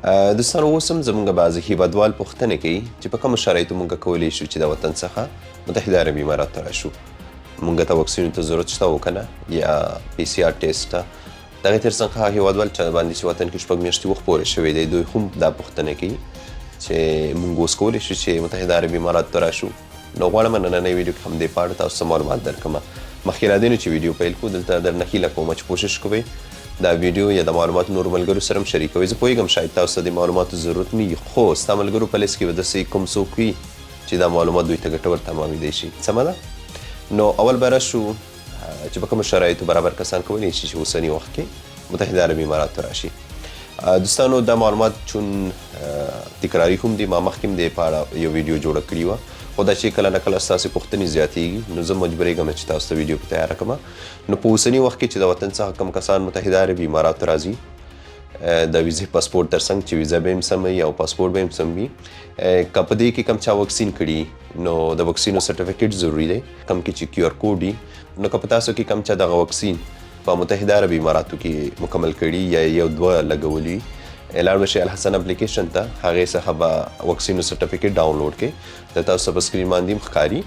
دوستانو، اوس هم زمونږ بعضې هیوادوال پوښتنه کوي چې په کومو شرایطو مونږ کولی شو چې د وطن څخه متحده عربي امارات ته راشو، مونږ ته واکسینو ته ضرورت شته او که نه، یا PCR ټیسټ ته. دغې ترڅنګ هغه هیوادوال چې باندې چې وطن کې 6 میاشتې وخت پورې شوی دی، دوی هم دا پوښتنه کوي چې مونږ اوس کولی شو چې متحده عربي امارات ته راشو. نو غواړم نننۍ ویډیو کې هم دې په اړه تاسو ته معلومات درکړم. مخکې له دې نه چې ویډیو پیل کړو، دلته درنه هیله کوم چې کوشش کوئ دا ویډیو یا د معلومات نور ملګرو سره هم شریکوئ. زه پوهېږم شاید تاسو ته د معلوماتو ضرورت نه وي، خو ستا ملګرو په لیست کې به داسې کوم څوک وي چې دا معلومات دوی ته ګټور تمامېدی شي. سمه ده؟ نو اول به راشو چې په کومو شرایطو برابر کسان کولی شي چې اوسني وخت کې متحده عربي امارات ته راشي. دوستانو، دا معلومات چون تکراري هم دي، ما مخکې هم دې په اړه یو ویډیو جوړه کړې وه، خو دا چې کله نه کله ستاسې پوښتنې زیاتېږي، نو زه مجبورېږم چې تاسو ته ویډیو په تیاره کړم. نو په اوسني وخت کې چې د وطن څخه کوم کسان متحده عربي امارات ته راځي، د ویزې پاسپورت ترڅنګ چې ویزه به هم سمه وي او پاسپورت به هم سم وي، که په دې کې کوم چا واکسین کړي، نو د واکسینو سرټیفیکیټ ضروري دی، کوم کې چې QR کوډ وي. نو که په تاسو کې کوم چا دغه واکسین په متحده عربي اماراتو کې مکمل کړي یا یو دوه لګولي، لاړ به شئ الحسن اپلیکیشن ته، هغې څخه به واکسینو سرټیفیکیټ ډاونلوډ کړئ. د تاسو په سکرین باندې هم ښکاري.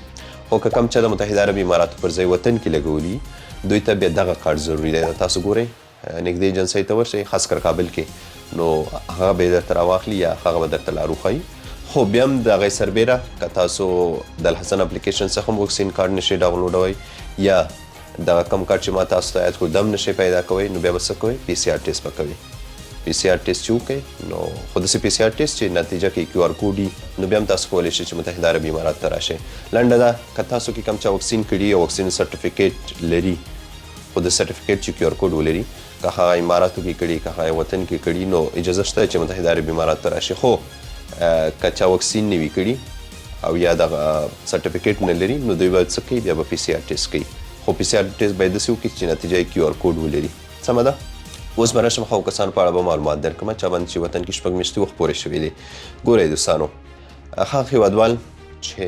خو که کوم چا د متحده عربي اماراتو پر ځای وطن کې لګولي، دوی ته بیا دغه کارت ضروري دی. تاسو ګورئ، نږدې ایجنسۍ ته ورشئ، خاص کر کابل کې، نو هغه به یې درته راواخلي یا هغه به درته لار وښایي. خو بیا هم د هغې سربېره که تاسو د الحسن اپلیکیشن څخه هم واکسین کارت نشئ ډاونلوډوی یا دغه کوم کارت چې ما تاسو ته یاد کړو دم نشئ پیدا کوئ، نو بیا به څه کوئ؟ PCR ټیسټ به کوئ. PCR ټیسټ چې وکړئ، نو خو داسې PCR ټیسټ چې نتیجه کې QR کوډ وي، نو بیا هم تاسو کولی شئ چې متحده عربي امارات ته راشئ. لنډه دا، که تاسو کې کوم چا واکسین کړي او واکسین سرټیفیکیټ لري، خو د سرټیفیکیټ چې QR کوډ ولري، که هغه اماراتو کې کړي، که هغه وطن کې کړي، نو اجازه شته چې متحده عربي امارات ته راشي. خو که چا واکسین نه وي کړي او یا دغه سرټیفیکیټ نه لري، نو دوی به څه کوي؟ بیا به PCR ټیسټ کوي، خو PCR ټیسټ باید داسې وکړي چې نتیجه یې QR کوډ ولري. سمه ده؟ اوس به راشم هغو کسانو په اړه به معلومات درکړم چا باندې چې وطن کې 6 میاشتې وخت پورې شوی دی. ګورئ دوستانو، هغه هیوادوال چې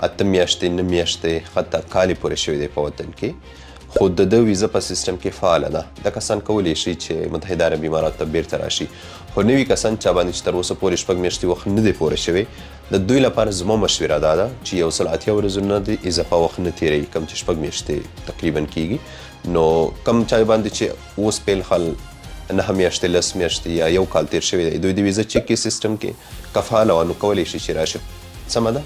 8 میاشتې، 9 میاشتې، حتی کال یې پورې شوی دی په وطن کې، خو د ده ویزه په سیستم کې فعاله ده، دا کسان کولی شي چې متحده عربي امارات ته بیرته راشي. خو نوي کسان چا باندې چې تر اوسه پورې 6 میاشتې وخت نه دی پورې شوی، د دوی لپاره زما مشوره دا ده چې 180 ورځو نه د اضافه وخت نه تېروي، کوم چې 6 میاشتې تقریبا کیږي. نو کوم چا باندې چې اوس په الحال 9 میاشتې، 10 میاشتې یا یو کال تیر شوی دی، دوی د ویزه چک کې سیستم کې که فعاله وه، نو کولی شي چې راشي. سمه ده؟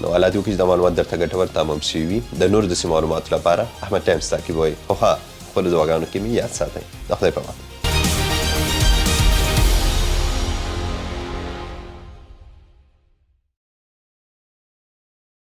نو الله دې وکړي چې دا معلومات درته ګټور تمام شوي وي. د نور داسې معلوماتو لپاره احمد ټایمز تعقیبوئ. خو ښه، خپلو دعاګانو کې مې یاد ساتئ. د خدای په امان.